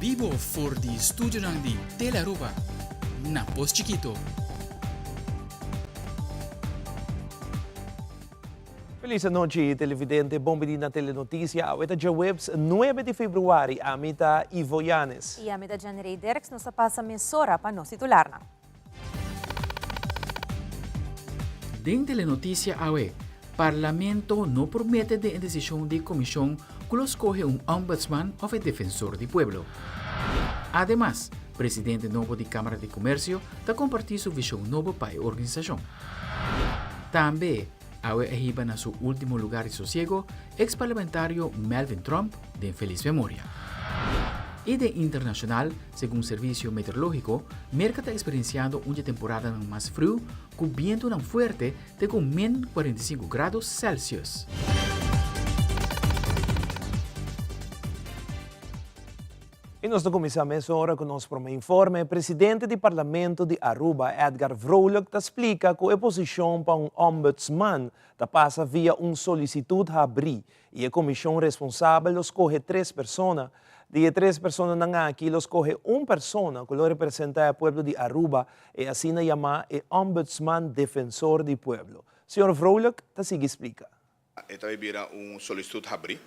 bibo for di studionan di Telearuba na Pos Chikito. Feliz anochi televidente, bon bini na Telenoticia. Awe ta djaweps nuebe di februari, ami ta Ivo Yanes. I ami ta Janrey Dirks, nos ta pasa mesora pa nos titularnan. Den Telenoticia awe, Parlamento no por mete den e desishon di komishon ku lo skohe un ombudsman òf e defensor di pueblo. Ademas, presidente nobo di Kámara di Komersio ta kompartí su vishon nobo pa e organisashon. Tambe, awe a hiba na su último lugar di sosiego eks parlamentario Melvin Tromp den felis memoria. I den internashonal, segun Servisio Meteorológiko, Merka ta eksperensiando un dje temporadanan mas friu ku bientunan fuerte te ku min 45 grado Celsius. I nos ta kuminsá mesora ku nos promé informe. Presidente di Parlamento di Aruba, Edgar Vrolijk, ta splika ku e posishon pa un ombudsman ta pasa via un solisitut habrí i e komishon responsabel lo skohe tres persona. Di e tres personanan aki lo skohe un persona ku lo representá e pueblo di Aruba, e asina yamá e Ombudsman Defensor di Pueblo. Señor Vrolijk ta sigui splika. E ta bira un solisitut habrí.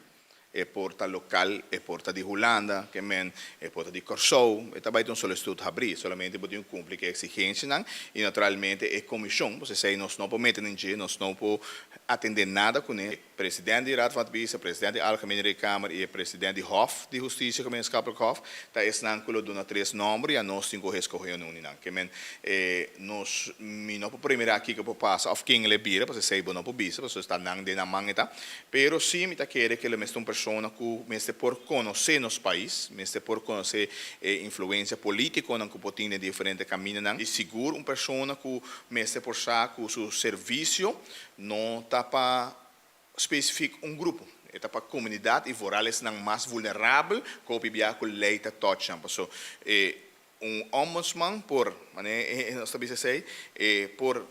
E por ta lokal, e por ta di Hulanda, ke men, e por ta di Kòrsou. E ta bai ta un solisitut habrí. Solamente bo tin ku kumpli ku e eksigensianan i naturalmente e komishon, pasobra esei nos no por mete den dje, nos no por atendé nada kuné. President di Raad van Advies, e president di Algemene Rekenkamer i e president di Hof di Hustisia, Gemeenschappelijk Hof, ta esnan ku lo duna tres nòmber i anos tin ku eskohé un di nan. Ke men, e nos, mi no por premirá kiko por pasa òf ken lo bira, pasobra esei bo no por bisa, pasobra ta nan den nan man e ta. Pero sí mi ta kere ku lo mester un persona ku mester por konosé nos pais, mester por konosé e influensia polítikonan ku por tin den diferente kamindanan i sigur un persona ku mester por sa ku su servisio No ta pa specifiek un grupo, e ta pa comunidad y vooral esnan mas vulnerabel cu hopi biaha cu ley ta touch nan. Paso e un ombudsman por, mane nos ta bisa esey, e por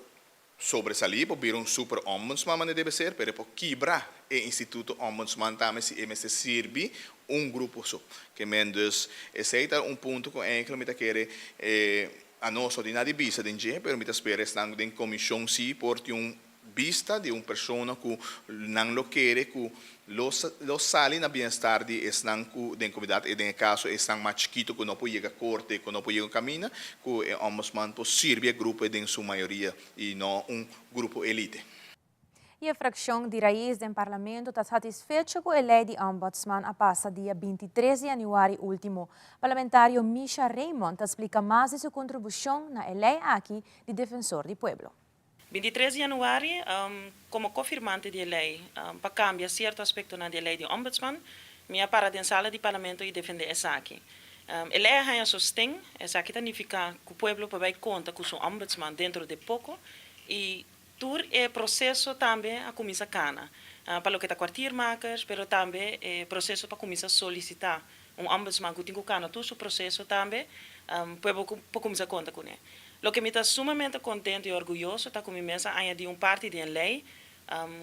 sobresalí, por bira un super ombudsman mane debe ser, pero e por kibra e instituto ombudsman tambe si e mester sirbi un grupo so. Ke men dus esey ta un punto cu eigenlijk mi ta kere e. Anos no tin nada di bisa den dje, pero mi ta spera esnan den komishon si por tin un bista di un persona ku nan lo kere ku lo lo sali na bienestar di esnan ku den komunidat, e den e kaso esnan mas chikitu ku no por yega korte, ku no por yega un kaminda, ku e ombudsman por sirbi e grupo e den su mayoria i no un grupo elite. I e frakshon di Raiz den Parlamento ta satisfecho ku e lei di Ombudsman a pasa dia 23 di yanüari último. Parlamentario Misha Raymond ta splika mas di su kontribushon na e lei aki di Defensor di Pueblo. 23 di yanüari, komo kofirmante di e lei pa kambia sierto aspektonan di e lei di Ombudsman, mi a para den sala di Parlamento i defendé esaki. E lei a haña sosten, esaki ta nifiká ku pueblo por bai konta ku su Ombudsman dentro de poko i Tur e proseso tambe a kuminsá kana pa loke ta kwartiermakers, pero tambe e proseso pa kuminsá solisitá un ombudsman ku tin ku kana tur su proseso tambe pueblo por kuminsá konta kuné. Loke mi ta sumamente kontento i orguyoso ta ku mi mes a añadí un parti den lei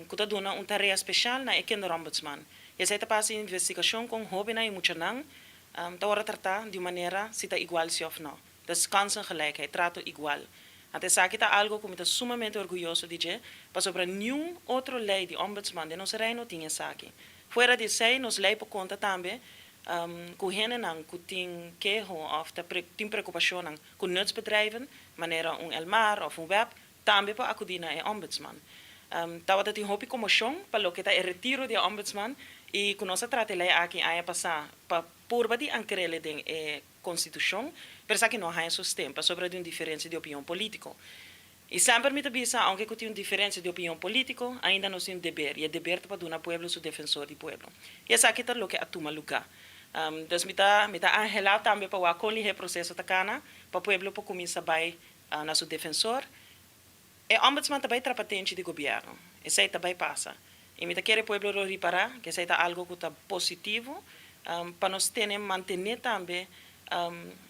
ku ta duna un tarea speshal na e kinderombudsman. I esei ta pa hasi investigashon kon hóbennan i muchanan ta wòrdu tratá di un manera si ta igual si òf nò. Dus kansengelijkheid, trato igual. Anto esaki ta algo ku mi ta sumamente orguyoso di dje, pasobra niun otro lei di ombudsman den nos reino tin esaki. Fuera di esei nos lei por konta tambe ku hendenan ku tin keho òf ta tin preokupashonnan ku nutsbedrijven, manera un Elmar òf un web, tambe por akudí na e ombudsman. Tabata tin hopi komoshon pa loke ta e retiro di e ombudsman i ku nos a trata e lei aki aña pasá pa purba di ankrele den e Konstitushon, pero esaki no a haña sosten pasobra di un diferensia di opinion polítiko. I semper mi ta bisa, aunke ku tin un diferensia di opinion polítiko, ainda nos tin un deber, i e deber ta pa duna pueblo su defensor di pueblo. I esaki ta loke a tuma lugá. Dus mi ta mi ta anhelá tambe pa wak kon lihé e proseso ta kana pa pueblo por kuminsá bai na su defensor. E ombudsman ta bai trapa tenchi di gobièrnu. Esei ta bai pasa. I mi ta kere pueblo lo ripará ku esei ta algu ku ta positivo pa nos tene mantené tambe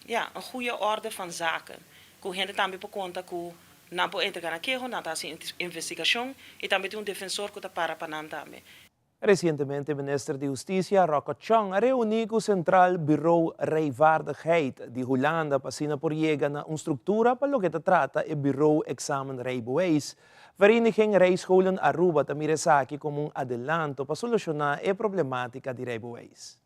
ya un goede orde van zaken. Ku hende tambe por konta ku nan por entregá nan keho, nan ta hasi investigashon i tambe tin un defensor ku ta para pa nan tambe. Resientemente Minister di Hustisia Rocco Chong a reuní ku Centraal Bureau Rijvaardigheid di Hulanda pa asina por yega na un struktura pa loke ta trata e Bureau Examen Rijbewijs. Vereniging Rijscholen Aruba ta mira esaki komo un adelanto pa solushoná e problemátika di rijbewijs.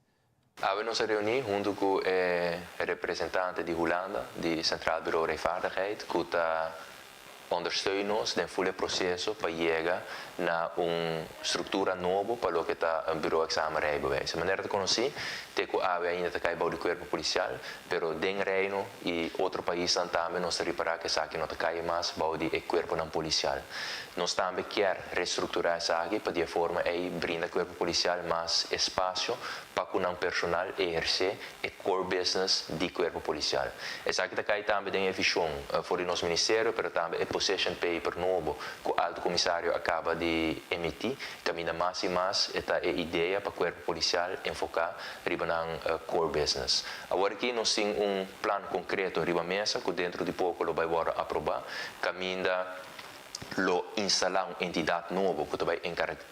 Awe nos a reuní huntu ku e representante di Hulanda di Centraal Bureau Rijvaardigheid ku ta ondersteun nos den ful e proseso pa yega na un struktura nobo pa loke ta un Bureau Examen Rijbewijs. Manera ta konosí, te ku awe ainda ta kai bou di Kuerpo Polisial, pero den Reino i otro paisnan tambe nos ta ripará ku esaki no ta kai mas bou di e kuerponan polisial. Nos tambe kier restrukturá esaki pa di e forma ei brinda Kuerpo Polisial mas espasio pa ku nan personal ehersé e core business di Kuerpo Polisial. Esaki ta kai tambe den e vishon for di nos ministerio, pero tambe e position paper nobo ku Alto Komisario a kaba di emití, kaminda mas i mas e ta e idea pa Kuerpo Polisial enfoká riba nan core business. Awor aki nos tin un plan konkreto riba mesa ku dentro di poko lo bai wòrdu aprobá, kaminda lo instalá un entidat nobo ku ta bai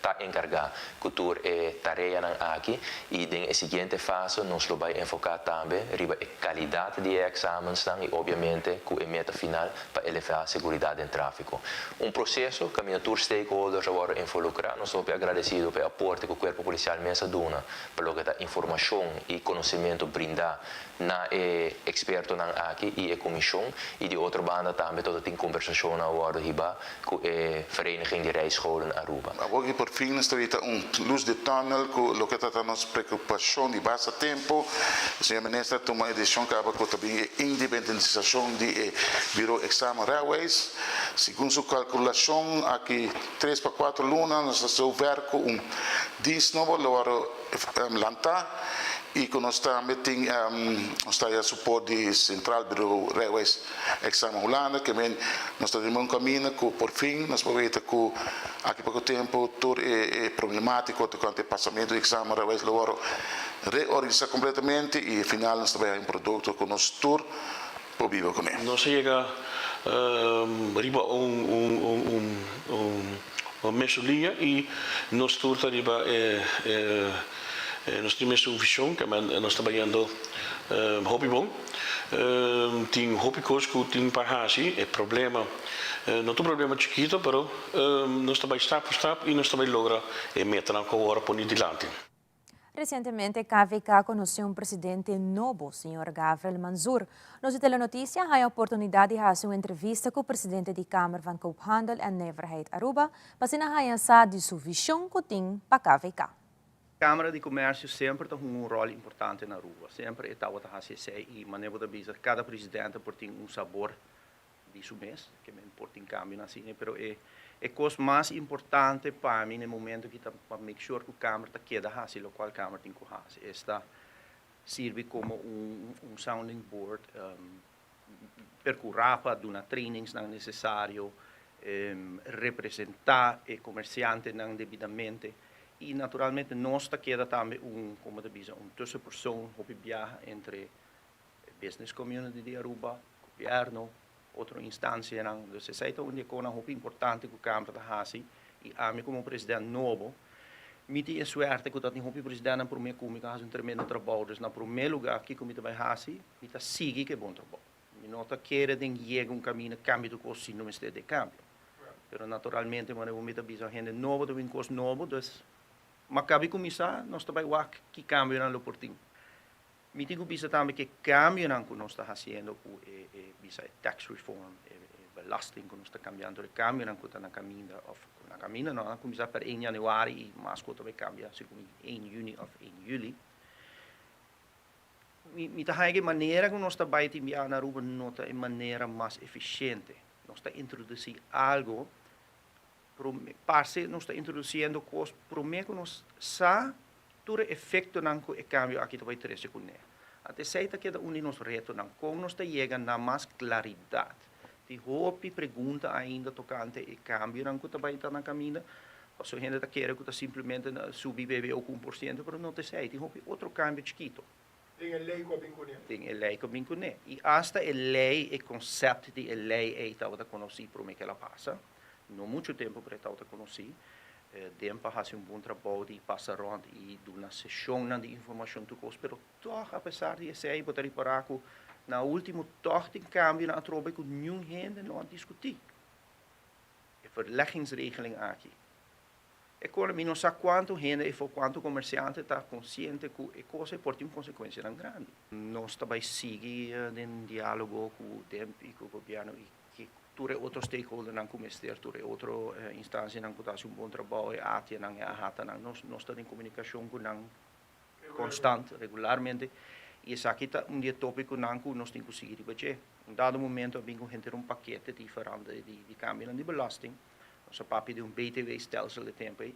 ta enkargá ku tur e tareanan aki i den e siguiente fase nos lo bai enfoká tambe riba e kalidat di e èksamennan i obiamente ku e meta final pa elevá seguridat den tráfiko. Un proseso kaminda tur stakeholders a wòrdu involukrá. Nos ta hopi agradesido pa e aporte ku Kuerpo Polisial mes a duna pa loke ta informashon i konosementu brindá na e ekspertonan aki i e komishon i di otro banda tambe tot a tin kombersashonnan a wòrdu hibá ku e Vereniging di Rijscholen Aruba. Awor ki por fin nos ta wita un lus di tunnel ku loke ta ta nos preokupashon di basta tempu, señor Minister a tuma e desishon kaba ku ta bin e independentisashon di e Bureau Examen Rijbewijs. Segun su kalkulashon aki tres pa kuater luna nos ta zover ku un dienst nobo lo wòrdu lantá i ku nos tambe tin nos ta haya suport di Centraal Bureau Rijbewijs Examen Hulanda ke men nos ta den bon kaminda ku por fin nos por weta ku aki poko tempu tur e problemátiko tokante pasamentu di eksamen rijbewijs lo wòrdu reorganisá kompletamente i final nos ta bai haya un produkto ku nos tur por biba kuné. Nos a yega riba un mesun liña i nos tur ta riba e nos tin mesun vision ke nos ta bayendo hopi bon. Tin hopi kos ku tin pa hasi, e problema no ta un problema chikito pero nos ta bai stap por stap i nos ta bai logra e metanan ku awor a pone dilanti. Resientemente KVK a konosé un presidente nobo, señor Gavrel Manzoor. Nos di Telenoticia a haña oportunidat di hasi un entrevista ku presidente di Kamer van Koophandel en Nijverheid Aruba pa asina haña sa di su vishon ku tin pa KVK. Kamara di Komersio semper ta hunga un ròl importante na Aruba. Semper e tabata hasi esei i manera bo ta bisa kada presidente por tin un sabor di su mes, ke men por tin kambionan asina, pero e e kos mas importante pa mi na e momento aki ta pa make sure ku Kamer ta keda hasi lokual Kamer tin ku hasi, esta sirbi komo un un sounding board, perkurá pa duna trainingsnan nesesario, representá e komersiantenan debidamente i naturalmente nos ta keda tambe un, komo ta bisa, un tussenpersoon hopi biaha entre e business community di Aruba, gobierno, otro instancianan. Dus esey ta un di e conan hopi importante cu Camara ta haci y ami como president nobo mi tin e suerte cu ta tin hopi presidentnan prome cu mi cu a haci un tremendo trabou. Dus na prome lugar kico mi ta bay haci? Mi ta sigui cu e bon trabou. Mi no ta kere den yega un camino cambia tur cos si no mester di cambio. Pero naturalmente manera mi ta bisa hende nobo ta bin cos nobo dus ma cabi cuminsa nos ta bay wak ki cambionan lo por tin. Mi tin ku bisa tambe ku e kambionan ku nos ta hasiendo ku e e bisa e tax reform, e e belasting ku nos ta kambiando, e kambionan ku ta na kaminda òf ku na kaminda no, a kuminsá per ein yanüari i mas ku ta bai kambia segun ein yüni òf ein yüli. Mi mi ta haña ku e manera ku nos ta bai tin biaha na Aruba no ta e manera mas efisiente. Nos ta introdusí algu prome parse nos ta introdusiendo kos prome ku nos sa tur e efektonan ku e kambio aki ta bai trese kuné. Anto esei ta keda un di nos retonan, kon nos ta yega na mas klaridat. Tin hopi pregunta ainda tokante e kambionan ku ta bai ta na kaminda, pasobra hende ta kere ku ta simplemente subi BBO ku 1%, pero no ta esei, tin hopi otro kambio chikito. Den e lei ku a bin kuné. Den e lei ku a bin kuné. I asta e lei, e konsèpt di e lei ei tabata konosí promé ku el a pasa. No muchu tempu, pero e tabata konosí. Den pa hasi un bon trabou di pasa rònt i duna seshonnan di informashon tur kos, pero tòg apesar di esei bo ta ripará ku na último tòg tin kambionan atrobe ku niun hende no a diskutí e verleggingsregeling aki. E kos mi no sa kuantu hende efo kuantu komersiante ta konsiente ku e kos ei por tin konsekuensianan grandi. Nos ta bai sigui den diálogo ku DEMP i ku gobièrnu i Tur e otro stakeholdernan ku mester, tur e otro instansianan ku ta hasi un bon trabou, e ATIAnan, e AHATAnan, nos nos ta den komunikashon ku nan konstant, regularmente, i esaki ta un di e topikonan ku nos tin ku sigui riba dje. Un dado momento a bin ku henter un pakete di verandering di kambionan di belasting, nos a papia di un BTW-stelsel e tempu ei.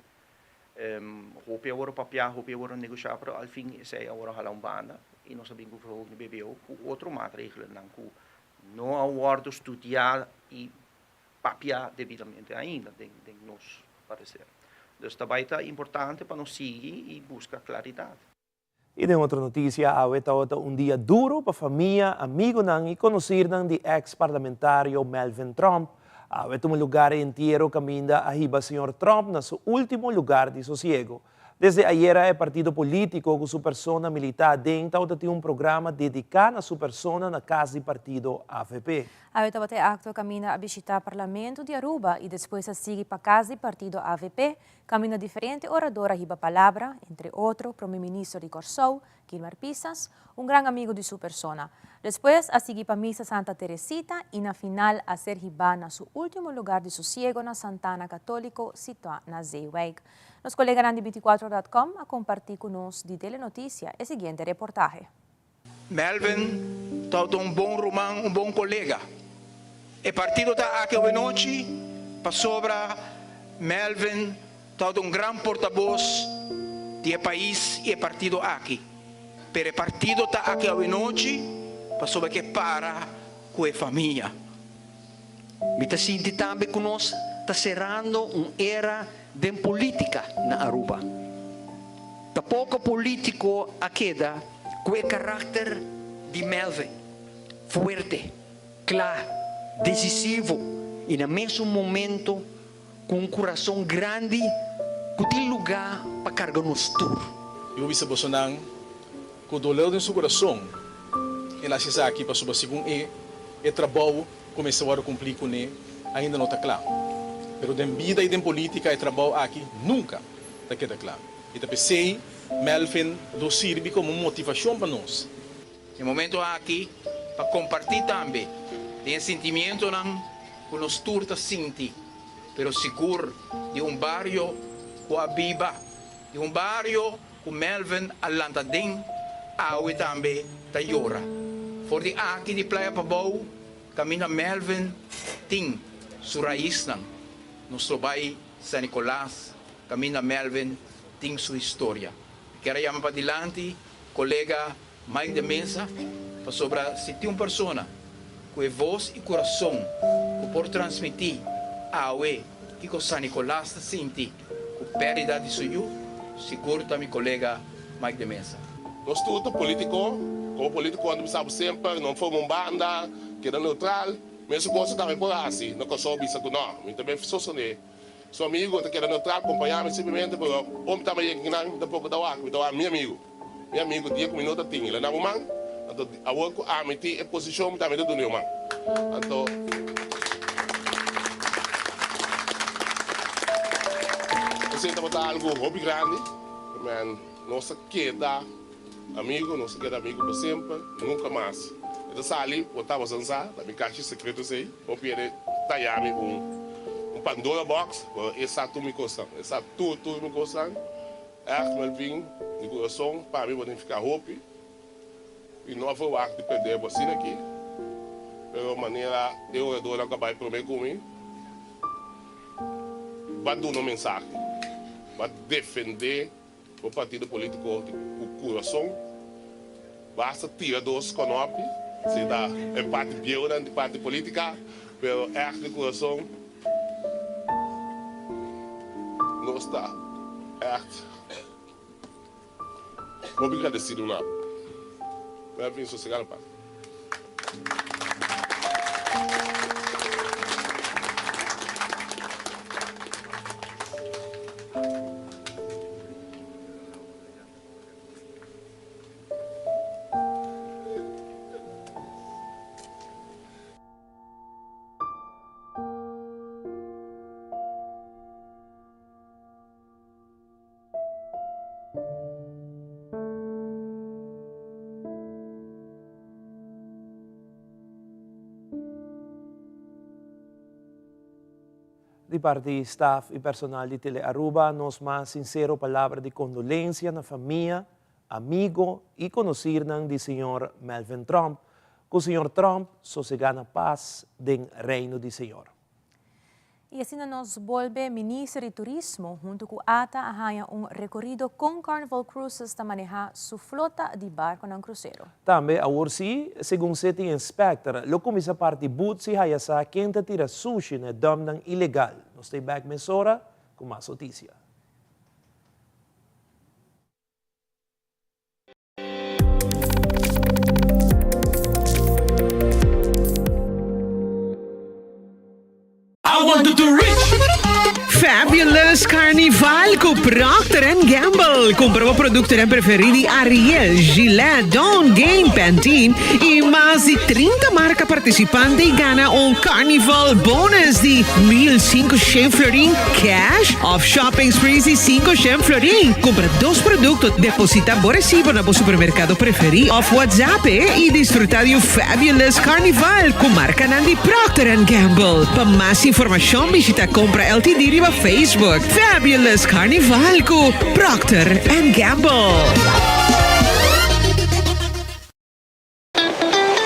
Hopi a wòrdu papiá, hopi a wòrdu negoshá, pero al fin esei a wòrdu hala un banda i nos a bin ku verhoging di BBO ku otro maatregelennan ku No a wòrdu studiá i papiá debidamente ainda den nos pareser. Dus ta bai ta importante pa nos sigui i buska klaridat. I den otro notisia, awe tabata un dia duro pa famia, amigonan i konosirnan di eks parlamentario Melvin Tromp. Awe tuma lugar e entiero kaminda a hiba señor Tromp na su ultimo lugar di sosiego. Desde ayera e partido politico cu su persona milita aden tabata tin un programa dedica na su persona na cas di partido avp. Awe tabata e acto caminda a bishita Parlamento di Aruba y despues a sigui pa cas di partido avp caminda diferente orador a hiba palabra, entre otro Prome Minister di Corsou, Gilmar Pisas, un gran amigo di su persona. Despues a sigui pa Misa Santa Teresita y na final a ser hibá na su ultimo lugar di sosiego na Santana Catolico situá na Zeewijk. Nos coleganan di binticuatro.com a comparti cu nos di Telenoticia e siguiente reportahe. Melvin tabata un bon ruman, un bon colega. E partido ta aki awenochi pasobra Melvin Tabata un gran portabos di e pais i e partido aki, pero e partido ta aki awenochi pasobra ke para ku e famia. Mi ta sinti tambe ku nos ta serando un era den politica na Aruba. Ta poco politico a keda ku e karakter di Melvin, fuerte, kla, decisivo i na mesun momento Ku un kurason grandi ku tin lugá pa karga nos tur. Mi por bisa bosonan ku dolor den su kurason el hasi esaki pasobra segun e, e trabou ku mester wòrdu kumplí kuné ainda no ta kla. Pero den bida i den polítika e trabou aki nunka ta keda kla. I ta p'esei Melvin lo sirbi komo un motivashon pa nos. E momento aki pa comparti tambe den e sentimientonan cu nos tur ta sinti, pero sigur di un bario cu a biba, di un bario cu Melvin a lanta den, awe tambe ta yora. For di aki di Playa Pabou caminda Melvin tin su raisnan, nos lo bay San Nicolas caminda Melvin tin su historia. Mi kier a yama padilanti colega Mike de Meza, pasobra si tin un persona cu e voz y curason cu por transmiti awe kico San Nicolas ta sinti cu perdida di su yu, sigur ta mi colega Mike de Meza. Nos tur ta politico, como politico anto bisa bo semper no forma un banda, keda neutral, mesun cosa tambe por haci na Corsou bisa cu no, mi ta bay sostene su amigo ta keda neutral, compaña mi simplemente pero ora mi taba yega kinan mi tampoco ta wak, mi ta wak mi amigo. Mi amigo dia ku mi no ta tin el a na bo man, anto awor ku ami tin e posishon mi tambe ta duna e man. Anto esei tabata algu hopi grandi, men nos a keda amigo, nos a keda amigo pa semper, nunka mas e ta sali, bo tabata sa, ta mi kashi sekreto esei, hopi hende ta yami un un Pandora box, pero e sa tur mi kosnan, e sa tur tur mi kosnan. Echt Melvin, di kurason pa mi bo nifiká hopi i no a verwagt di perdé bo asina aki, pero manera e oradornan ku a bai promé ku mi ba duna un mensahe, ba defendé bo partido polítiko di ku kurason, basta tira dos kònòpi, si ta e parti bieunan di parti polítika, pero ègt di kurason. Nos ta ègt hopi gradesido na bo. Melvin sosega na pas. Di parti staf y personal di Tele Aruba nos mas sincero palabra di condolencia na famia, amigo y conocirnan di señor Melvin Tromp. Cu señor Tromp sosega na paz den Reino di Señor. Y asina nos bolbe Minister di Turismo hunto cu ata a haya un recorido con Carnival Cruises ta maneha su flota di barconan crucero. Tambe awor si, segun City Inspector, lo cuminsa parti boet si haya sa ken ta tira sushi na e dumpnan ilegal. Nos ta bek mesora cu mas noticia. Fabulous Carnival cu Procter and Gamble. Cumpra bo productonan preferi di Ariel, Gillette, Dawn, Gain, Pantene y mas di 30 marca participante y gana un Carnival bonus di 1500 florin cash of shopping sprees di 500 florin. Cumpra dos producto, deposita bo recibo na bo supermercado preferi of WhatsApp e y disfruta di un fabulous Carnival cu marcanan di Procter and Gamble. Pa mas informacion bishita Compra LTD riba Facebook. Fabulous Carnival cu Procter and Gamble.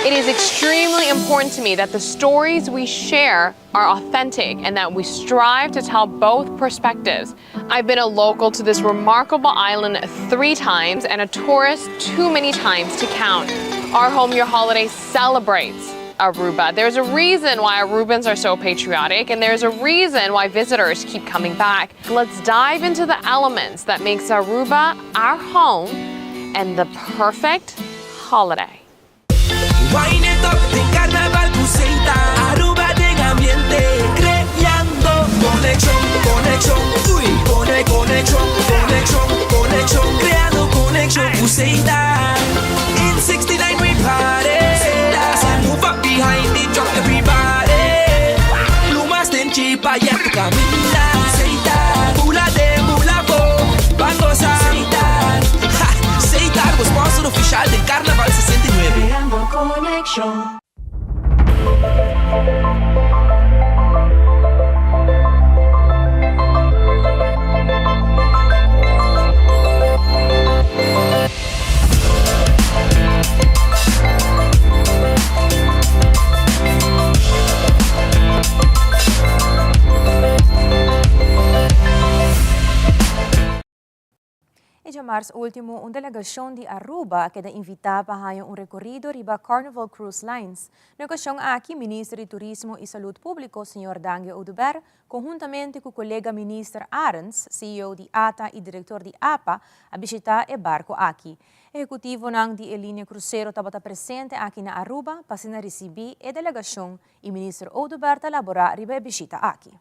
It is extremely important to me that the stories we share are authentic and that we strive to tell both perspectives. I've been a local to this remarkable island three times and a tourist too many times to count. Our Home Your Holiday celebrates Aruba. There's a reason why Arubans are so patriotic and there's a reason why visitors keep coming back. Let's dive into the elements that makes Aruba our home and the perfect holiday. Wine it up den carnaval cu Seita Aruba den ambiente creando conexion, conexion, uy Cone, conexion, conexion, conexion Creando conexion cu Seita In 69 we party So move up behind the truck everybody Plumas den chipa ya tu caminda Seita Bula den bula bo Ban goza Seita Ha! Seita bo sponsor oficial den Carnaval 69. Creando conexion. E djamars ultimo un delegacion di Aruba a keda invita pa haña un recorido riba Carnival Cruise Lines. Na ocasion aki Minister di Turismo y Salud Publico señor Dangui Oduber conhuntamente cu colega Minister Arends, ceo di ata y director di apa a bishita e barco aki. Ehecutivonan di e linea crucero tabata presente aki na Aruba pa asina ricibi e delegacion y Minister Oduber ta labora riba e bishita aki.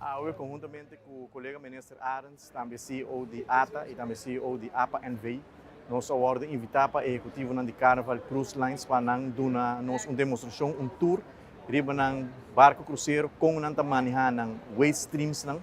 Awe conhuntamente cu colega Minister Arends, tambe ceo di ata y tambe ceo di apa NV, nos a wordo invita pa ehecutivonan di Carnival Cruise Lines pa nan duna nos un demostracion, un tour riba nan barco crucero, con nan ta maneha nan waste streamsnan.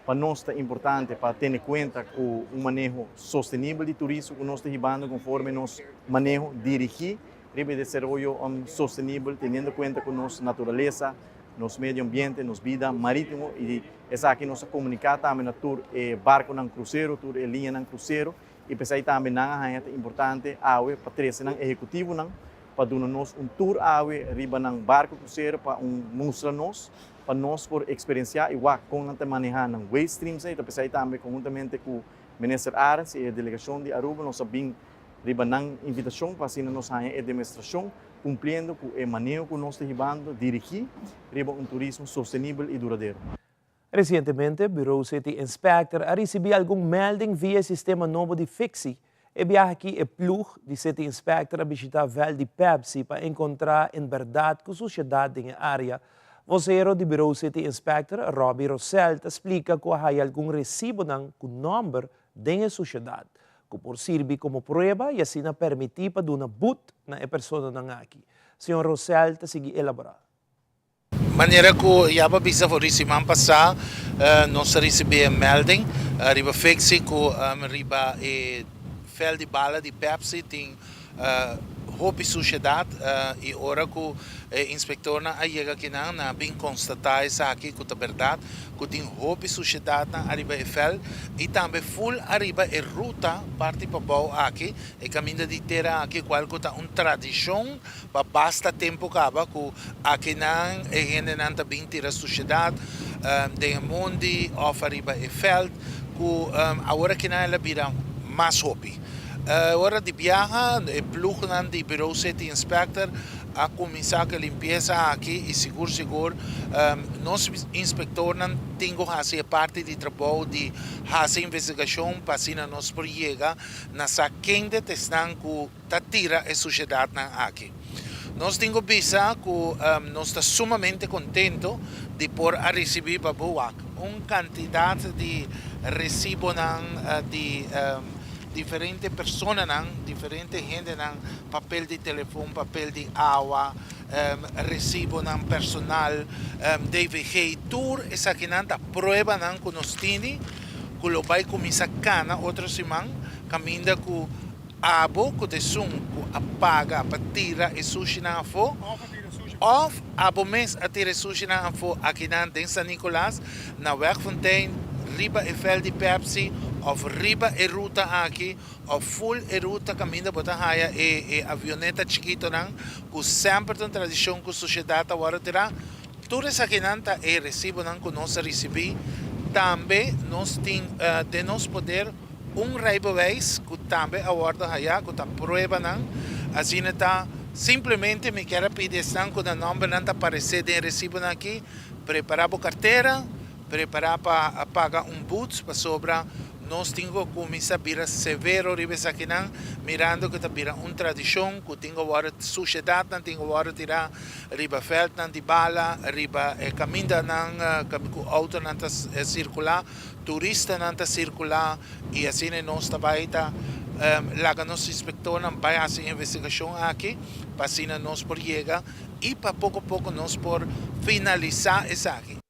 Pa nos ta importante pa tene cuenta cu un maneho sostenibel di turismo cu nos ta hibando conforme nos maneho dirigi riba e desaroyo sostenibel teniendo cuenta cu nos naturalesa, nos medio ambiente, nos bida maritimo y esaki nos a comunica tambe na tur e barconan crucero, tur e liñanan crucero y p'esey tambe nan a haña ta importante awe pa trece nan ehecutivonan pa duna nos un tour awe riba nan barco crucero pa un mustra nos pa nos por experiencia y wak con nan ta maneha nan waste streams ey ta p'esey tambe conhuntamente cu Minister Arends y e delegacion di Aruba nos a bin riba nan invitacion pa asina nos haña e demostracion cumpliendo cu e maneho cu nos ta hibando dirigi riba un turismo sostenibel y duradero. Recientemente, Bureau City Inspector a ricibi algun melding via e sistema nobo di Fixi. E biaha aki e ploeg di City Inspector a bishita veld di Pepsi pa encontra en berdad cu suciedad den e area. Vocero di Bureau City Inspector, Robbie Rosell, ta splica cu a haya algun recibonan cu nomber den e suciedad, cu por sirbi como prueba y asina permiti pa duna but na e personanan aki. Señor Rosell ta sigui elabora. Manera cu ya bo a bisa for di siman pasa nos a ricibi e melding riba Fixi cu riba e veld di bala di Pepsi tin. Hopi sushedat i ora ku e inspektornan a yega akinan nan a bin konstatá esaki ku ta bèrdat ku tin hopi sushedatnan ariba e vèlt i tambe ful ariba e ruta parti pabou aki, e kaminda di tera aki kual ku ta un tradishon pa basta tempu kaba ku akinan e hendenan ta bin tira sushedat den e mondi òf ariba e vèlt ku awor akinan el a bira mas hopi. Ora di biaha, e ploegnan di Bureau City Inspector a kuminsá ku e limpiesa aki i sigur sigur nos inspektornan tin ku hasi e parti di trabou di hasi investigashon pa asina nos por yega na sa kende ta esnan ku ta tira e sushedatnan aki. Nos tin ku bisa ku nos ta sumamente kontento di por a risibí pa Buwak un kantidat di resibonan di diferente personanan, diferente hendenan, papel di telefon, papel di awa, resibonan personal, DVG, tur esakinan ta pruebanan ku nos tini ku lo bai kuminsá kana otro siman kaminda ku Abo ku ta esun ku a paga pa tira e sushinan afó, òf abo mes a tira e sushinan afó akinan den San Nicolas, na Wegfontein, riba e vèlt di Pepsi, òf riba e ruta aki, òf ful e ruta kaminda bo ta haya e e avioneta chikitonan ku semper ta un tradishon ku sushedat ta wòrdu tirá. Tur esakinan ta e resibonan ku nos a risibí. Tambe nos tin den nos poder. Un rijbewijs cu tambe a wordo haya cu ta pruebanan, asina ta simplemente mi kier a pidi esnan cu nan nombernan ta aparece den e recibonan aki, prepara bo cartera, prepara pa paga un boet pasobra nos tin cu cuminsa bira severo riba esakinan mirando cu ta bira un tradicion cu tin cu wordo sushedadnan tin cu wordo tira riba veldnan di bala, riba e camindanan cu autonan ta circula. Turistanan ta sirkulá i asina nos ta bai ta laga nos inspektornan bai hasi e investigashon aki pa asina nos por yega i pa poko poko nos por finalisá esaki.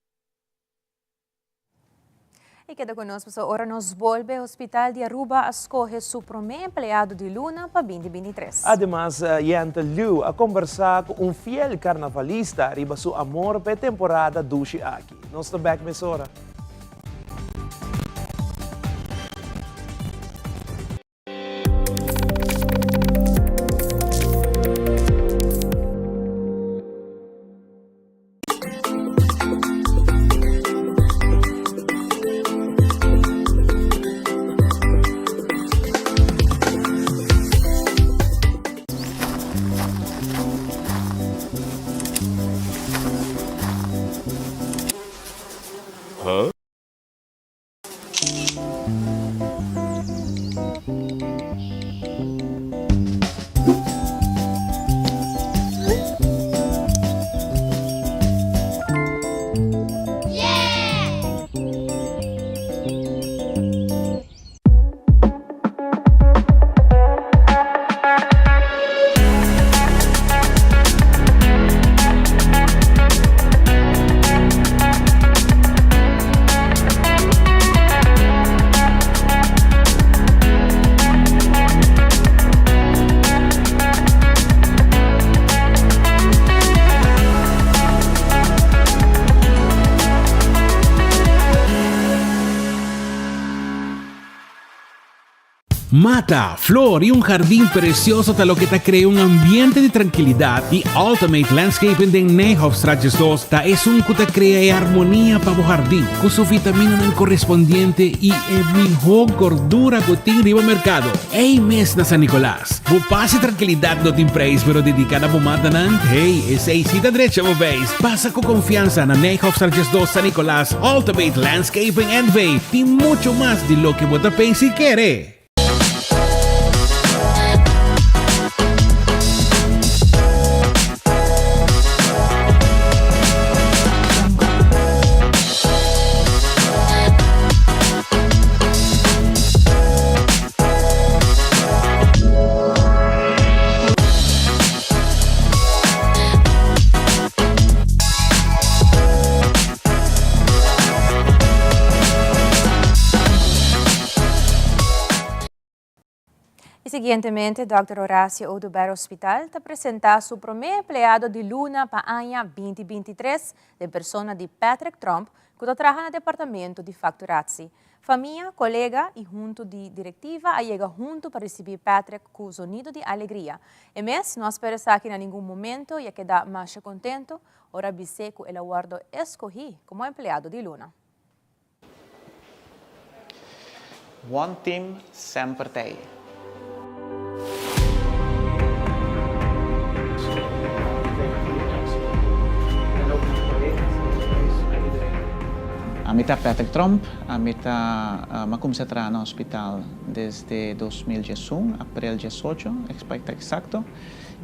I keda ku nos pasobra ora nos bolbe Hospital di Aruba a skohe su promé empleado di luna pa 2023. Ademas Yente Liu a kombersá ku un fiel karnavalista riba su amor pa e temporada dushi aki. Nos ta bek mesora. Huh? Mata, flor y un jardín precioso ta loke ta crea un ambiente di trankilidad y Ultimate Landscaping den Nijhofstraat 2 ta esun cu ta crea e armonia pa bo jardín cu su vitaminanan correspondiente y e miho gordura cu tin riba mercado. Ey mes na San Nicolas. Bo paz y trankilidad no tin prijs pero dedica na bo matanan, hey, esey si ta drecha bo beis. Pasa cu confiansa na Nijhofstraat 2 San Nicolas, Ultimate Landscaping NV tin mucho mas di loke bo ta pensa y kere. Y siguientemente Dòkter Horacio Oduber Hospital ta presenta su prome empleado di luna pa aña binti 23 den persona di Patrick Tromp cu ta traha na departamento di facturatie. Famia, colega y hunto di directiva a yega hunto pa ricibi Patrick cu zonido di alegria. E mes no a spera esaki na ningun momento y a keda masha contento ora a bis'é cu el a wordo escogi como empleado di luna. One Team semper t'ei. Ami ta Patrick Tromp, ami ta a cuminsa traha na hospital desde 2011, april 18, pa exacto,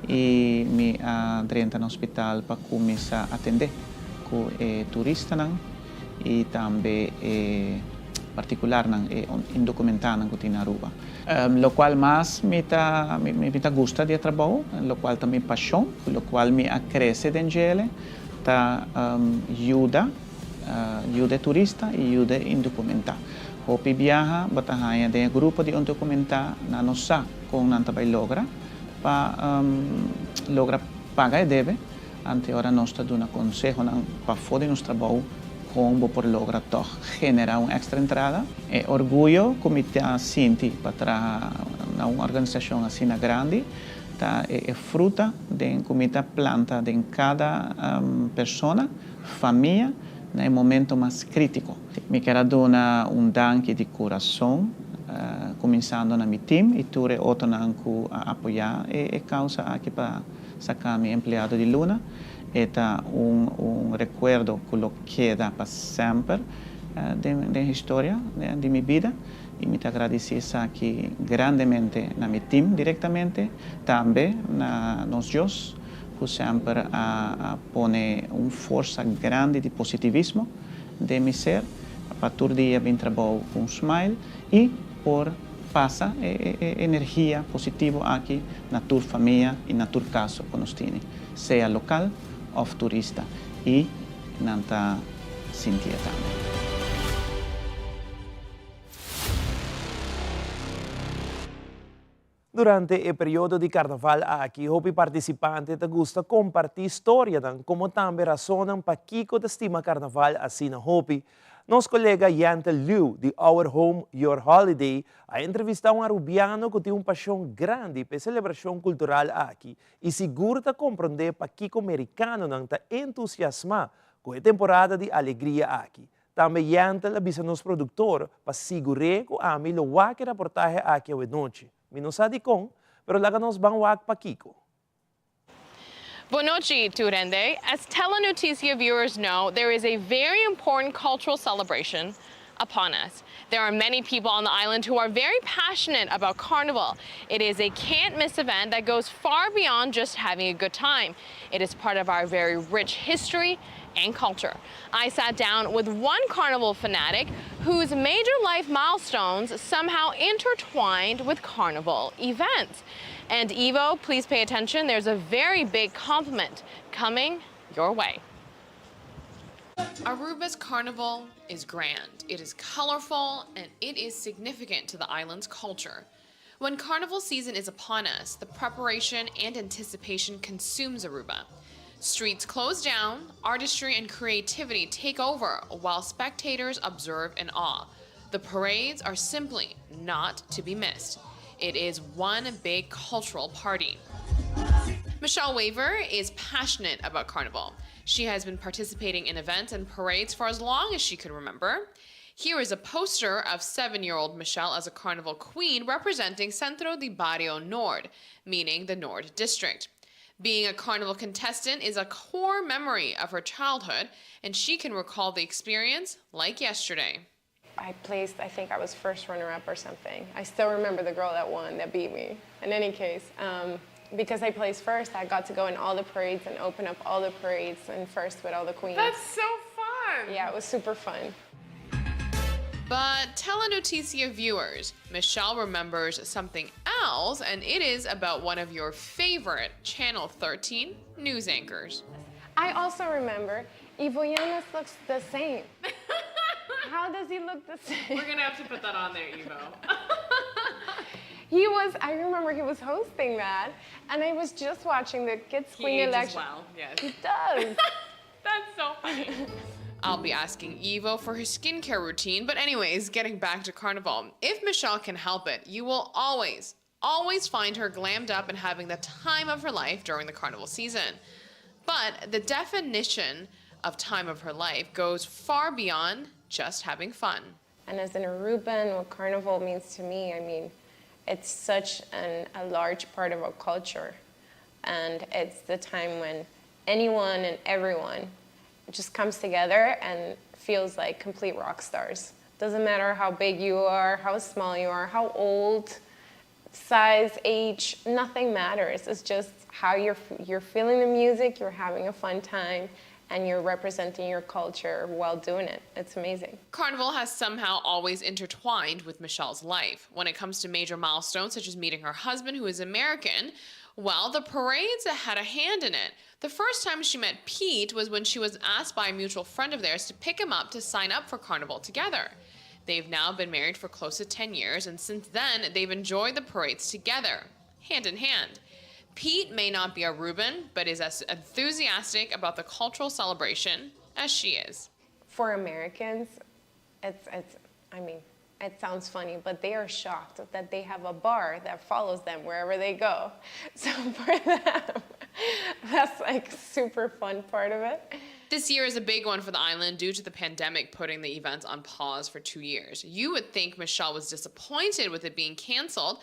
y mi a drenta na hospital pa cuminsa atende cu e turistanan. y tambe e particularnan, e indocumentanan cu tin na Aruba. Locual mas mi ta mi ta gusta di e trabou, locual ta mi pasion, locual mi a crece den djele, ta yuda, yuda e turista y yuda e indocumenta. Hopi biaha bo ta haña den e grupo di indocumenta nan no sa con nan ta bay logra pa logra paga e debe. Ante ora nos ta duna konsehonan pafó di nos trabou kon bo por logra tòg generá un èkstra entrada. E orguyo ku mi ta sinti pa traha na un organisashon asina grandi ta e fruta den ku mi ta planta den kada persona, famia na e momento mas krítiko. Mi ker a duna un danki di kurason kuminsando na mi tim i tur e otronan ku a apoyá e kausa aki pa Saca mi empleado di luna. E ta un un recuerdo cu lo keda pa semper den den historia di mi bida y mi ta agradeci esaki grandemente na mi team directamente, tambe na nos Dios cu semper a a pone un forsa grandi di positivismo den mi ser pa tur dia bin trabou cu un smile y por Pasa e e energia positivo aki na tur famia y na tur caso cu nos tini, sea local of turista, y nan ta sintié tambe. Durante e periodo di carnaval aki hopi participante ta gusta comparti storianan como tambe rasonnan pakico ta stima carnaval asina hopi. Nos kolega Yentl Liu di Our Home Your Holiday a entrevistá un arubiano ku tin un pashon grandi pa e selebrashon kultural aki i sigur ta komprondé pakiko merikanonan ta entusiasmá ku e temporada di alegria aki. Tambe Yentl a bisa nos produktor pa sigur'é ku ami lo wak e raportahe aki awenochi. Mi no sa dikon, pero laga nos ban wak pakiko. Bon nochi, tur hende. As Telenoticia viewers know, there is a very important cultural celebration upon us. There are many people on the island who are very passionate about Carnival. It is a can't miss event that goes far beyond just having a good time. It is part of our very rich history and culture. I sat down with one Carnival fanatic whose major life milestones somehow intertwined with Carnival events. And Evo, please pay attention. There's a very big compliment coming your way. Aruba's carnival is grand. It is colorful and it is significant to the island's culture. When carnival season is upon us, the preparation and anticipation consumes Aruba. Streets close down, artistry and creativity take over while spectators observe in awe. The parades are simply not to be missed. It is one big cultural party. Michelle Waver is passionate about Carnival. She has been participating in events and parades for as long as she could remember. Here is a poster of seven year old Michelle as a carnival queen representing Centro di Barrio Nord, meaning the Nord District. Being a carnival contestant is a core memory of her childhood, and she can recall the experience like yesterday. I placed, I think I was first runner up or something. I still remember the girl that won, that beat me. In any case, um, because I placed first, I got to go in all the parades and open up all the parades and first with all the queens. That's so fun! Yeah, it was super fun. But Telenoticia viewers, Michelle remembers something else, and it is about one of your favorite Channel 13 news anchors. I also remember Ivo Yanis looks the same. How does he look the same? We're gonna have to put that on there, Ivo. He was, I remember he was hosting that, and I was just watching the Kids He Queen ages election. well, yes. He does. That's so funny. I'll be asking Ivo for his skincare routine, but anyways, getting back to Carnival. If Michelle can help it, you will always, always find her glammed up and having the time of her life during the Carnival season. But the definition of time of her life goes far beyond just having fun. And as an Aruban, what Carnival means to me, I mean, it's such an, a large part of our culture. And it's the time when anyone and everyone just comes together and feels like complete rock stars. Doesn't matter how big you are, how small you are, how old, size, age, nothing matters. It's just how you're, you're feeling the music, you're having a fun time, and you're representing your culture while doing it. It's amazing. Carnival has somehow always intertwined with Michelle's life. When it comes to major milestones such as meeting her husband, who is American, well, the parades had a hand in it. The first time she met Pete was when she was asked by a mutual friend of theirs to pick him up to sign up for Carnival together. They've now been married for close to 10 years, and since then, they've enjoyed the parades together, hand in hand. Pete may not be Aruban, but is as enthusiastic about the cultural celebration as she is. For Americans, it's, it's, I mean, it sounds funny, but they are shocked that they have a bar that follows them wherever they go. So for them, that's like super fun part of it. This year is a big one for the island due to the pandemic putting the events on pause for two years. You would think Michelle was disappointed with it being canceled,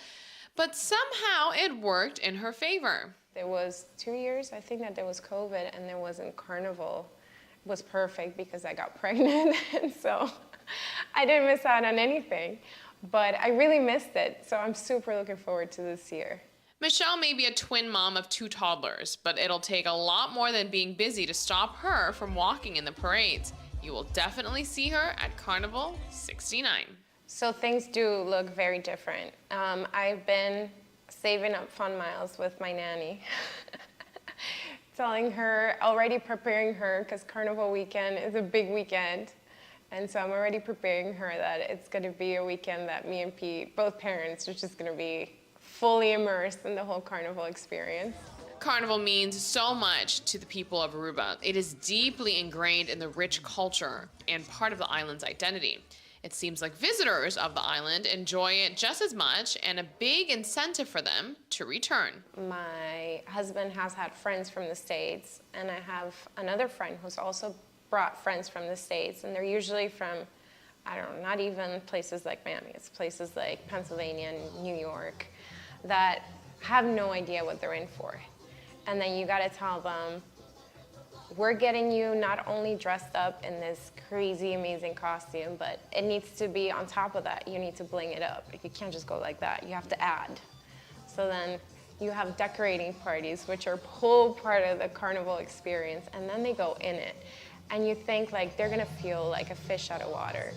but somehow it worked in her favor. There was two years, I think that there was COVID and there wasn't carnival. It was perfect because I got pregnant and so I didn't miss out on anything. But I really missed it, so I'm super looking forward to this year. Michelle may be a twin mom of two toddlers, but it'll take a lot more than being busy to stop her from walking in the parades. You will definitely see her at Carnival 69. So things do look very different. Um, I've been saving up fun miles with my nanny, telling her, already preparing her, because Carnival weekend is a big weekend. And so I'm already preparing her that it's going to be a weekend that me and Pete, both parents, are just going to be fully immersed in the whole Carnival experience. Carnival means so much to the people of Aruba. It is deeply ingrained in the rich culture and part of the island's identity. It seems like visitors of the island enjoy it just as much and a big incentive for them to return. My husband has had friends from the States, and I have another friend who's also brought friends from the States, and they're usually from, I don't know, not even places like Miami, it's places like Pennsylvania and New York that have no idea what they're in for. And then you gotta tell them, we're getting you not only dressed up in this crazy, amazing costume, but it needs to be on top of that. You need to bling it up. You can't just go like that. You have to add. So then you have decorating parties, which are a whole part of the carnival experience, and then they go in it. And you think like they're gonna feel like a fish out of water.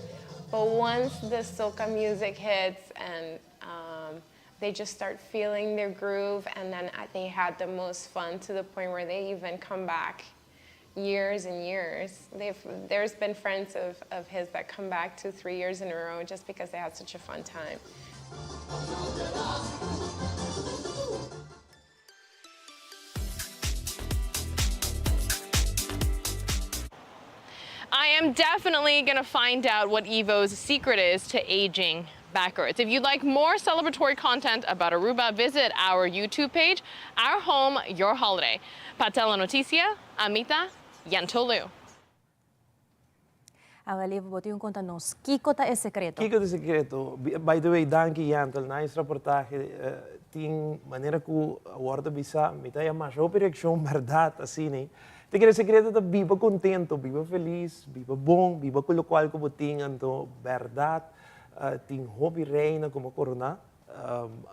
But once the soca music hits and um, they just start feeling their groove, and then they had the most fun to the point where they even come back years and years. They've, there's been friends of, of his that come back two, three years in a row just because they had such a fun time. I am definitely gonna find out what Ivo's secret is to aging backwards. If you'd like more celebratory content about Aruba, visit our YouTube page, Our Home, Your Holiday. Pa Telenoticia, Ami ta Yentl Lieuw. Awel Ivo, bo tin ku konta nos, kiko ta e sekreto? Kiko ta e sekreto? By the way, danki Yentl, nice reportahe. Tin manera ku awor ta bisa, mi ta yama masha hopi reakshon bèrdat asina. Ta kere sekreto ta biba kontento, biba felis, biba bon, biba ku lokual ku bo tin, anto bèrdat tin hopi reina ku bo koroná,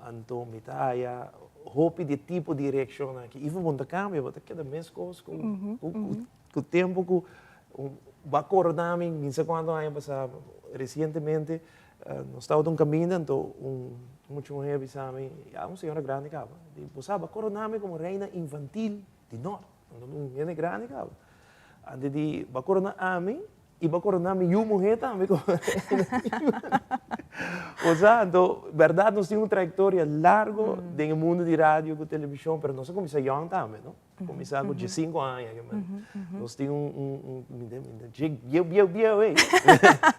anto mi ta haya hopi di e tipo di reakshonnan aki. Ivo bo no ta kambia, bo ta keda meskos ku ku tempu ku bo a koroná mi, mi sa kuantu aña pasá, resientemente nos tabata un kaminda anto un mucha muhé a bisa mi, ya un señora grandi kaba, di bo sa bo a koroná mi komo reina infantil di nort. Un hende grandi kaba. Antes di bo a korona ami i bo a korona mi yu muhé tambe komo reina. Bo sa, anto bèrdat nos tin un trayektoria largo den e mundu di radio ku televishon, pero nos a kuminsá yòn tambe, no? Kuminsá ku diesinku aña ke men. Nos tin un, un, un, mi ta bieu, bieu, bieu, ey.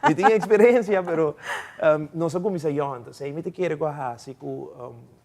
Mi tin eksperensia, pero nos a kuminsá yòn. Entonces ei mi ta kere ku a hasi ku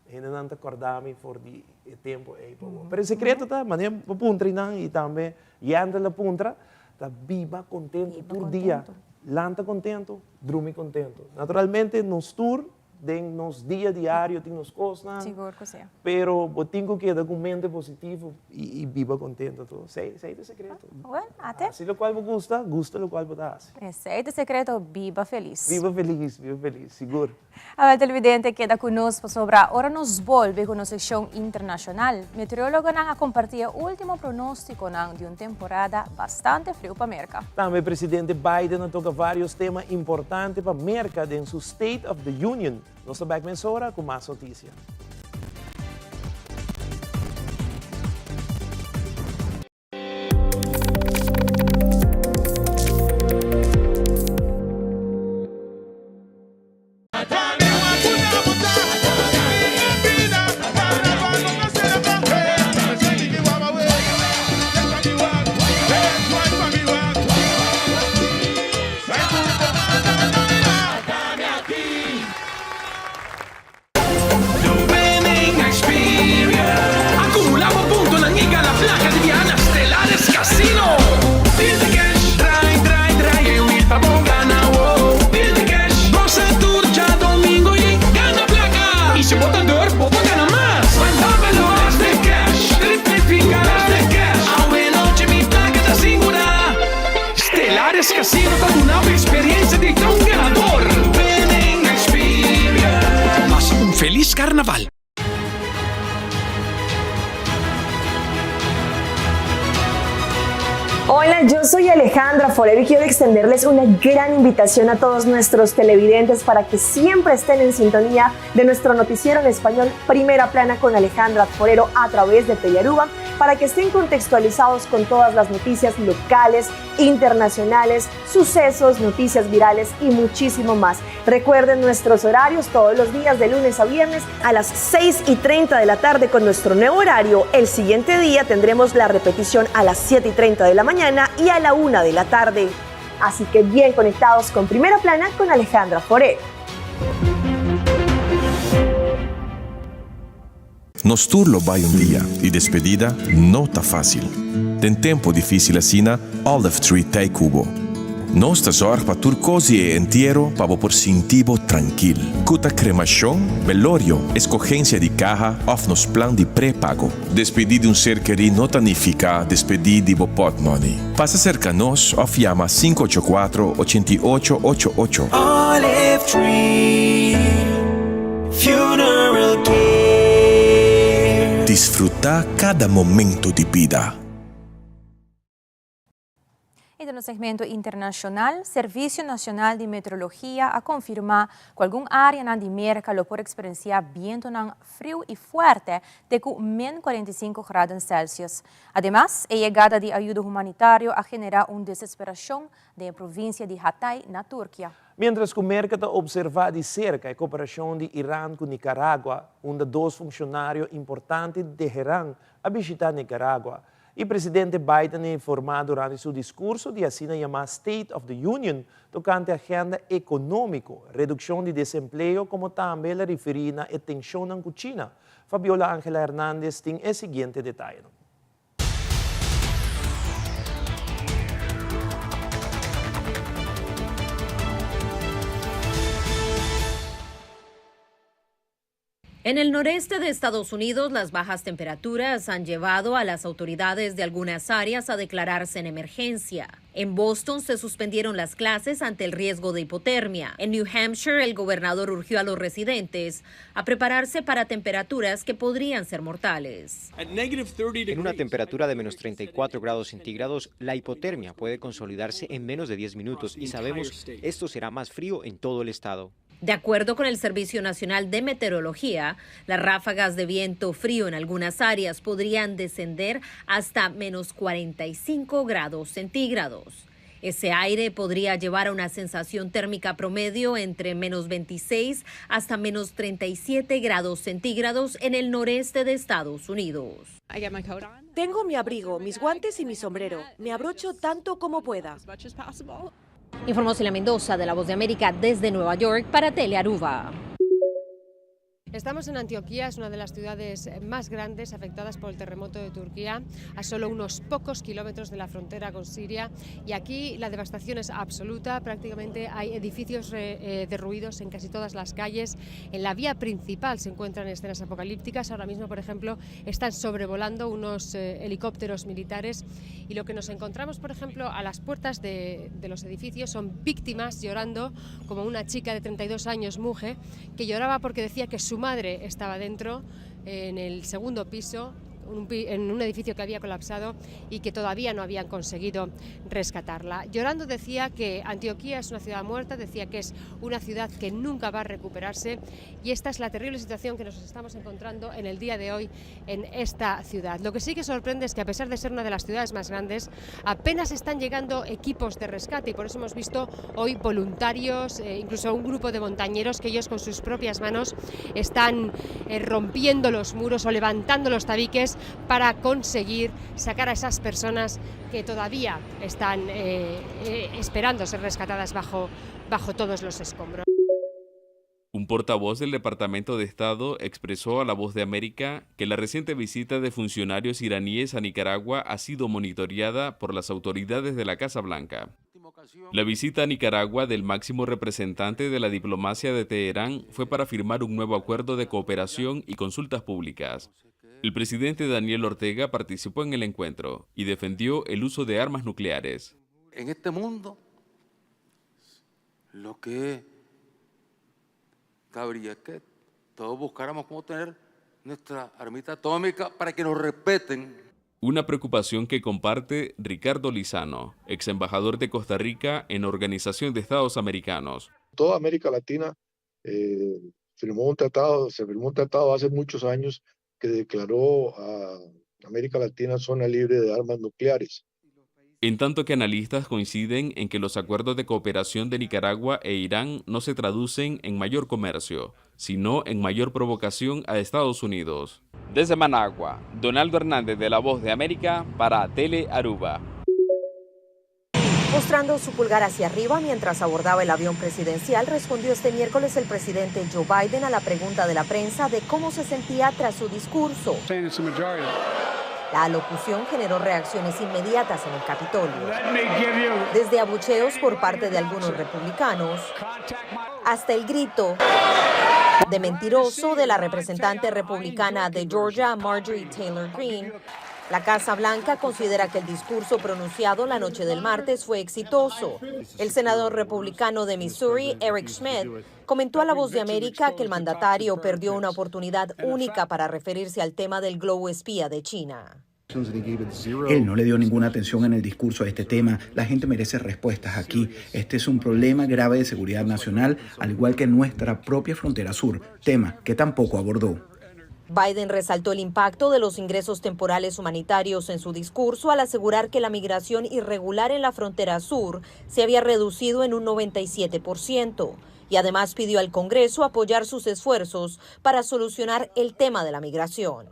hendenan ta kòrda mi for di e tempu ei pa awor. Pero e sekreto ta, manera bo puntra einan i tambe Yandel a puntra, ta biba kontentu tur dia. Lanta kontentu, drumi kontentu. Naturalmente nos tur den nos dia diario tin nos kosnan. Sigur ku si. Pero bo tin ku keda ku mente positivo i biba kontentu tur. Esei, esei ta e sekreto. Bueno, ate. Hasi lokual bo gusta, gusta lokual bo ta hasi. Esei ta e sekreto, biba felis. Biba felis, biba felis, sigur. Awel televidente keda ku nos pasobra ora nos bolbe ku nos sekshon internashonal, meteorologonan a kompartí e último pronóstikonan di un temporada bastante friu pa Merka. Tambe presidente Biden a toka vários tema importante pa Merka den su State of the Union. Nos ta bèk mesora ku mas notisia. Acumula bo puntonan y gana placa di biaha na Stellares Casino. Build the cash, draai, draai, draai e wiel pa bo gana, wow. Build the cash, goza tur djadomingo y gana placa. Y si bo ta durf, bo por gana mas. Van Dappelo, Best the cash, triplifica, best the cash. Awe nochi mi placa ta sigura. Stellares Casino ta duna bo experiencia di ta un ganador. Winning experience. Pasa un feliz carnaval. Hola, yo soy Alejandra Forero y quiero extenderles una gran invitación a todos nuestros televidentes para que siempre estén en sintonía de nuestro noticiero en español Primera Plana con Alejandra Forero a través de Telearuba para que estén contextualizados con todas las noticias locales, internacionales, sucesos, noticias virales y muchísimo más. Recuerden nuestros horarios todos los días de lunes a viernes a las 6 y 30 de la tarde con nuestro nuevo horario. El siguiente día tendremos la repetición a las 7 y 30 de la mañana y a la 1 de la tarde. Así que bien conectados con Primera Plana con Alejandra Forero. Nos tur lo bai un dia y despedida no ta facil. Den tempo dificil asina, Olive Tree t'ey cu bo. Nos ta zorg pa tur cos di e entiero pa bo por sinti bo trankil. Cu ta cremacion, belorio, escogencia di caha of nos plan di prepago. Despedi di un ser keri no ta nifica despedi di bo potmoney. Pasa cerca nos of yama 584 88 88. Olive Tree Funeral Care. Disfruta cada momento di bida. Y den nos segmento internacional, Servicio Nacional di Meteorologia a confirma cu algun areanan di Merca lo por experiencia bientonan friu y fuerte te cu min 45 graden Celsius. Ademas, e yegada di ayudo humanitario a genera un desesperacion den e provincia di Hatay na Turkia. Mientras cu Merca ta observa di cerca e cooperacion di Iran cu Nicaragua, unda dos funcionario importante di Teheran a bishita Nicaragua, y presidente Biden a informa durante su discurso di asina yama State of the Union tocante agenda economico, reduccion di desempleo como tambe el a referi na e tensionnan cu China. Fabiola Angela Hernandez tin e siguiente detayenan. En el noreste de Estados Unidos, las bajas temperaturas han llevado a las autoridades de algunas áreas a declararse en emergencia. En Boston se suspendieron las clases ante el riesgo de hipotermia. En New Hampshire, el gobernador urgió a los residentes a prepararse para temperaturas que podrían ser mortales. En una temperatura de menos 34 grados centígrados, la hipotermia puede consolidarse en menos de 10 minutos y sabemos esto será más frío en todo el estado. De acuerdo con el Servicio Nacional de Meteorología, las ráfagas de viento frío en algunas áreas podrían descender hasta menos 45 grados centígrados. Ese aire podría llevar a una sensación térmica promedio entre menos 26 hasta menos 37 grados centígrados en el noreste de Estados Unidos. Tengo mi abrigo, mis guantes y mi sombrero. Me abrocho tanto como pueda. Informó Celia Mendoza de La Voz de América desde Nueva York para Telearuba. Estamos en Antioquía, es una de las ciudades más grandes afectadas por el terremoto de Turquía, a solo unos pocos kilómetros de la frontera con Siria. Y aquí la devastación es absoluta, prácticamente hay edificios eh, derruidos en casi todas las calles. En la vía principal se encuentran escenas apocalípticas. Ahora mismo, por ejemplo, están sobrevolando unos eh, helicópteros militares y lo que nos encontramos, por ejemplo, a las puertas de, de los edificios son víctimas llorando, como una chica de 32 años, Muje, que lloraba porque decía que su madre estaba dentro, en el segundo piso, en un edificio que había colapsado y que todavía no habían conseguido rescatarla. Llorando decía que Antioquía es una ciudad muerta, decía que es una ciudad que nunca va a recuperarse y esta es la terrible situación que nos estamos encontrando en el día de hoy en esta ciudad. Lo que sí que sorprende es que a pesar de ser una de las ciudades más grandes, apenas están llegando equipos de rescate y por eso hemos visto hoy voluntarios, eh, incluso un grupo de montañeros que ellos con sus propias manos están eh, rompiendo los muros o levantando los tabiques para conseguir sacar a esas personas que todavía están eh, eh, esperando ser rescatadas bajo, bajo todos los escombros. Un portavoz del Departamento de Estado expresó a La Voz de América que la reciente visita de funcionarios iraníes a Nicaragua ha sido monitoreada por las autoridades de la Casa Blanca. La visita a Nicaragua del máximo representante de la diplomacia de Teherán fue para firmar un nuevo acuerdo de cooperación y consultas públicas. El presidente Daniel Ortega participó en el encuentro y defendió el uso de armas nucleares. En este mundo, lo que cabría es que todos buscáramos cómo tener nuestra armita atómica para que nos respeten. Una preocupación que comparte Ricardo Lizano, ex embajador de Costa Rica en Organización de Estados Americanos. Toda América Latina eh, firmó un tratado, se firmó un tratado hace muchos años que declaró a América Latina zona libre de armas nucleares. En tanto que analistas coinciden en que los acuerdos de cooperación de Nicaragua e Irán no se traducen en mayor comercio, sino en mayor provocación a Estados Unidos. Desde Managua, Donaldo Hernández de La Voz de América para Tele Aruba. Mostrando su pulgar hacia arriba mientras abordaba el avión presidencial, respondió este miércoles el presidente Joe Biden a la pregunta de la prensa de cómo se sentía tras su discurso. La alocución generó reacciones inmediatas en el Capitolio. Desde abucheos por parte de algunos republicanos hasta el grito de mentiroso de la representante republicana de Georgia, Marjorie Taylor Greene, la Casa Blanca considera que el discurso pronunciado la noche del martes fue exitoso. El senador republicano de Missouri, Eric Schmitt, comentó a La Voz de América que el mandatario perdió una oportunidad única para referirse al tema del globo espía de China. Él no le dio ninguna atención en el discurso a este tema. La gente merece respuestas aquí. Este es un problema grave de seguridad nacional, al igual que nuestra propia frontera sur, tema que tampoco abordó. Biden resaltó el impacto de los ingresos temporales humanitarios en su discurso al asegurar que la migración irregular en la frontera sur se había reducido en un 97% y además pidió al Congreso apoyar sus esfuerzos para solucionar el tema de la migración.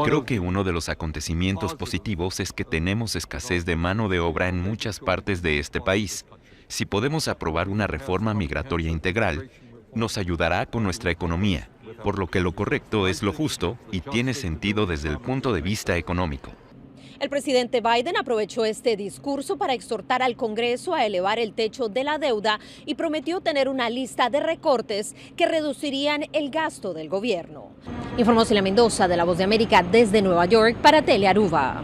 Creo que uno de los acontecimientos positivos es que tenemos escasez de mano de obra en muchas partes de este país. Si podemos aprobar una reforma migratoria integral, nos ayudará con nuestra economía, por lo que lo correcto es lo justo y tiene sentido desde el punto de vista económico. El presidente Biden aprovechó este discurso para exhortar al Congreso a elevar el techo de la deuda y prometió tener una lista de recortes que reducirían el gasto del gobierno. Informó Celia Mendoza de La Voz de América desde Nueva York para Telearuba.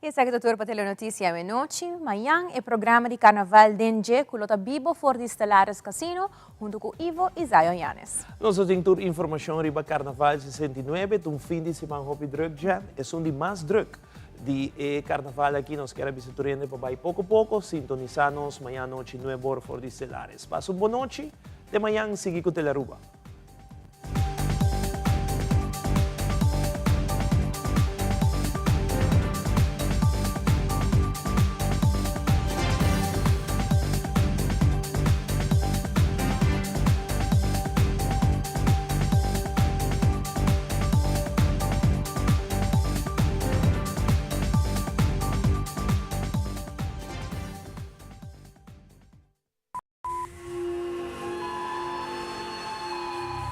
Esaki ta tur pa Telenoticia awe nochi. Mañan e programa di Carnaval den dje cu lo ta bibo for di Stellaris Casino hunto cu Ivo y Zion Yanes. Nos a tin tur informacion riba Carnaval 69, ta un fin di siman hopi druk dje, esun di mas druk di e Carnaval aki. Nos kier a bisa tur hende pa bay poco poco, sintonisa nos mañan nochi nuebe or for di Stellaris. Pasa un bon nochi, te mañan sigui cu Telearuba.